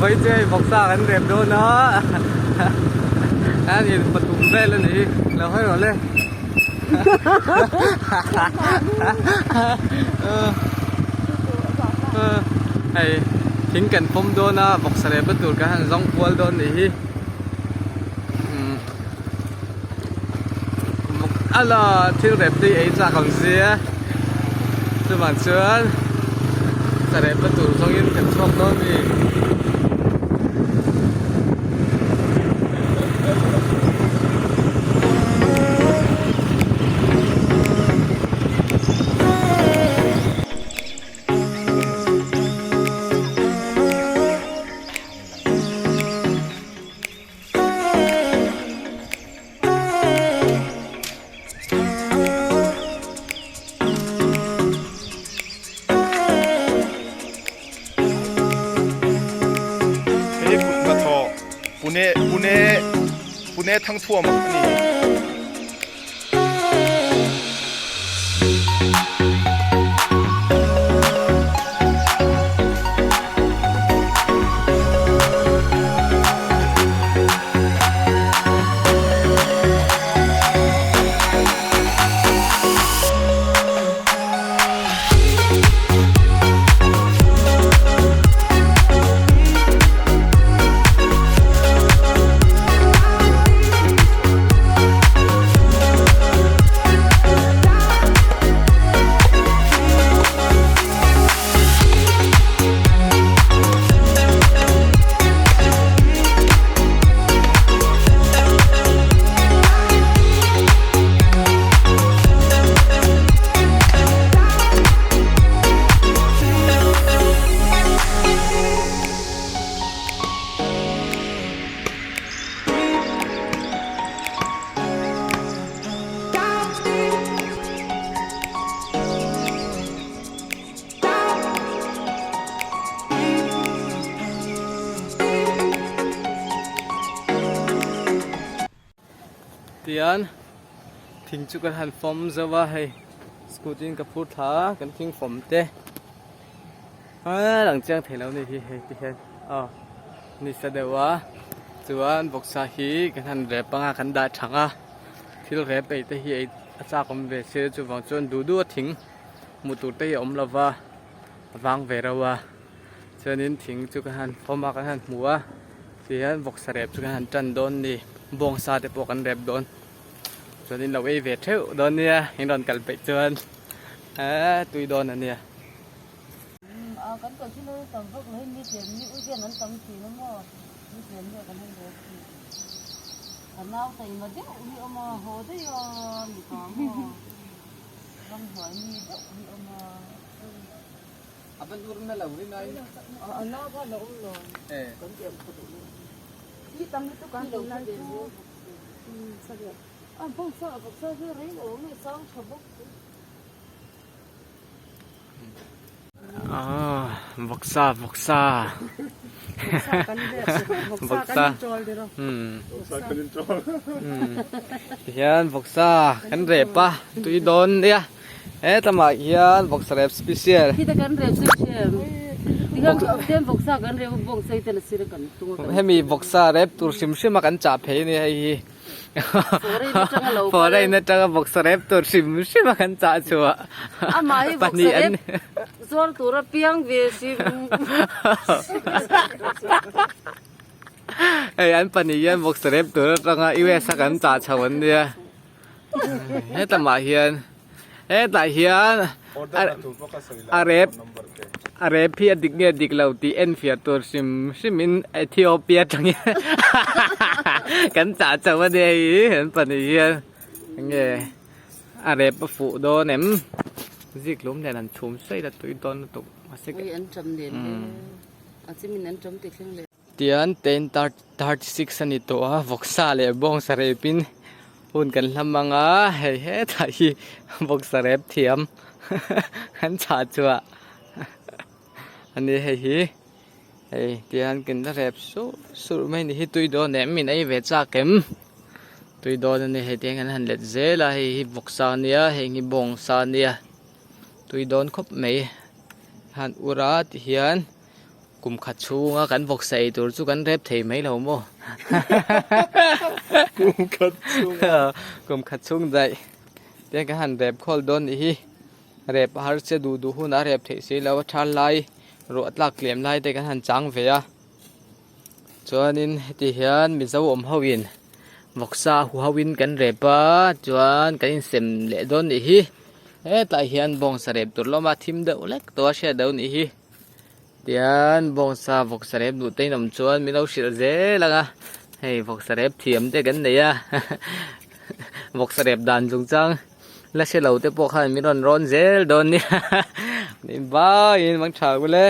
mai che hei vawksa kan rep dawn a an in pathum vel a ni hi lo hawi rawh le hei thing kan pawm dawn a vawksa rep na tur kan han zawng kual dawn a nih hi ala thil rep te hi ei chak ang sia chuvang chuan sa rep na tur zawng in kan chhuak dawn a ni. He kut hnathawh Pune Pune Pune Thangthuam a ni. Tian thing chu kan han fawm zauh a hei scooty in ka phur thla a kan thing fawm te lang chiang thei lo a ni hi hei ti hian aw nisa deuh a chuan vawksa hi kan han rep anga kan dah thang a thil rep ei te hi ei a chak awm ve se chuvang chuan duh duh a thing hmuh tur te hi a awm lova a vang ve reuh a chuanin thing chu kan han fawm a kan han hmu a tihian vawksa rep chu kan han tan dawn a ni bawngsa te pawh kan rep dawn chuanin lo ei ve theuh dawn nia in rawn kal peih chuan eee tui dawn a nia. A van ur na lo rin ai. A na kha la awm lo. Eh. Kan ti ang kha duh lo. Hi tam lutuk an lo lai chu. A bawng sa a bawk sa hi rei lo nge sang tha bawk. Ah, vawksa vawksa. Vawksa kan chawl diro. Vawksa kan in chawl. Tihian vawksa kan rep a tui dawn nia. He lamah hian vawksa rep special. Khita kan rep special. Tikhan tlem vawksa kan rep a bawng sei ten a sir a kan tung a. Hemi vawksa rep tur hrim hrim a kan chah phei a ni hei hi. Foreign atanga lo kal. Foreign atanga vawksa rep tur hrim hrim a kan chah chhuah. Amah hi vawksa rep zuar tur a piang ve hrim. Hei an pahnih hian vawksa rep tur atanga US a kan chah chho an nia. Hetlangah hian hetlai hian a rep a rep hi a dik nge dik lo tih en fiah tur hrim hrim in Ethiopia atangin kan chah chauh a nia hei an pahnih hian enge a rep a fuh dawn em zik lum nen an chhum sawi la tui dawn lutuk mahse a chimin an tam ti thleng leh. Tian 10:36 a ni tawh a vawksa leh bawngsa repin hun kan hlam ang a hei hetah hi vawksa rep thiam an chah chhuah a ni hei hi hei tian kan la rep surh surh mai a ni hi tui dawn em min ei ve chak em tui dawn a ni hei tiang hian an han let zel a hei hi vawksa a nia heng hi bawngsa a nia tui dawn khawp mai han ur a tihian. Kum khat chhunga kan vawksa ei tur chu kan rep thei mai lo maw? Kum khat chhung. Kum khat chhung daih te kan han rep khawl dawn nih hi. Rep a har che duh duh hunah rep theih si lo a tha lai ruah tlak tlem lai te kan han chang ve a. Chuanin heti hian Mizo awm ho in vawksa hu ho in kan rep a chuan kan insem leh dawn nih hi. Hetlai hian bawngsa rep tur lawm a thim deuh lek tawh a hriat deuh nih hi. Tihian bawngsa vawksa rep duh te in awm chuan min lo hrilh zel ang a hei vawksa rep thiam te kan nei a vawksa rep dan chungchang la hre lo te pawh khan min rawn rawn zel dawn nia ni baiin mang tha kule.